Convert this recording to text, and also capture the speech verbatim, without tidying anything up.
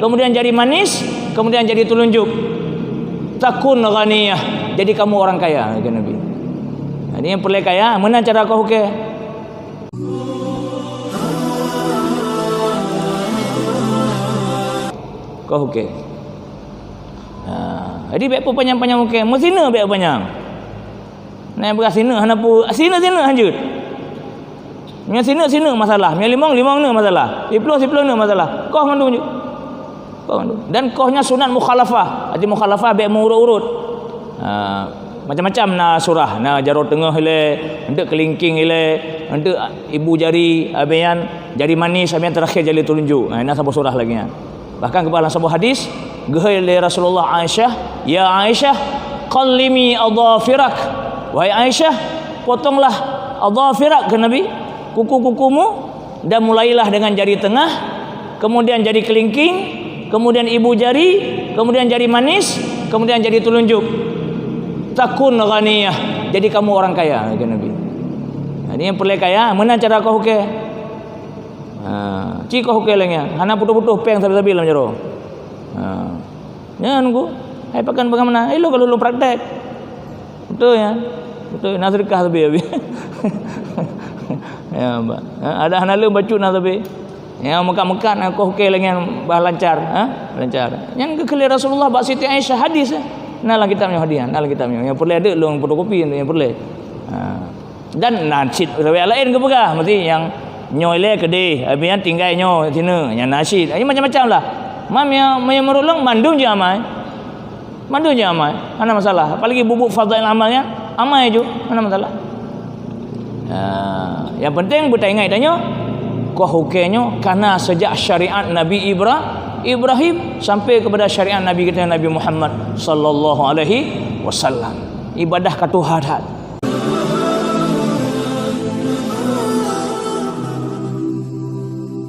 Kemudian jari manis, kemudian jari telunjuk. Takun ghaniyah, jadi kamu orang kaya, kata Nabi. Jadi nyang peureulée kaya, meunan cara koh ukée. Koh ukée. Ha, jadi bék peupanjang-panjang ukée, meusine bék peupanjang. Nah, beurah sine hana pu-, sine-sine hanjeuet. Meunyoe sine, sine masalah. Meunyoe limong, limong ne masalah. Siploh, siploh ne masalah. Koh mandum ju. Koh mandum. Dan koh nyan sunat mukhalafah. Arti mukhalafah bék meuurot-urot. Ha, macam-macam na surah. Na jaroe teungoh ilée, eunteuk keulingking ilée, eunteuk ibu jari, abéh nyan jari manis, abéh nyan teurakhier jari telunjuk. Ha, na saboh surah lagée nyan. Bahkan keubah lam saboh hadis, geuhôi lé Rasulullah Aisyah, "Ya Aisyah, qallimi adhafirak." Wahai Aisyah, potonglah adhafirak, kata Nabi, kuku-kukumu, dan mulailah dengan jari tengah, kemudian jari kelingking, kemudian ibu jari, kemudian jari manis, kemudian jari telunjuk. Takun ghaniyah, jadi kamu orang kaya, kata Nabi. Jadi nyang peureulée kaya, meunan cara koh ukée. Ha, ci koh ukée lagée nyan, hana putôh-putôh péng sabe-sabe lam jaroe. Ha. Nyan ku, hai pakon bagaimana? Eh, lo kalau lo praktek. Beutôi nyan. Beutôi, na seudeukah sabe habéh. Ya, ba. Ha, ada hana leuem bacut na sabe. Ya, meukat-meukat na koh ukée lagée nyan bah lancar, ha? Lancar. Nyan geukheun lé Rasulullah bak Siti Aisyah hadis, eh. Na lam kitab nyoe hadis, na lam kitab nyoe. Nyang peureulée deuk lôn fotokopi nyang peureulée. Ha. Dan na cit riwayat laén geupeugah, meusti nyang nyoe ilée keudeh, abéh nyan tinggai nyoe sineuk, nyan na cit. Jadi macam-macam lah. Mam nyang, nyang meunurot lôn mandum jeuet amai. Mandum jeuet amai, hana masalah. Apalagi bubuet fadhail amal nyan, amai ju, hana masalah. Ha, nyang penting beutaingat tanyoe, koh ukée nyoe kana sejak syariat Nabi Ibra-, Ibrahim sampai kepada syariat Nabi kita Nabi Muhammad sallallahu alaihi wasallam. Ibadah ka tuha that.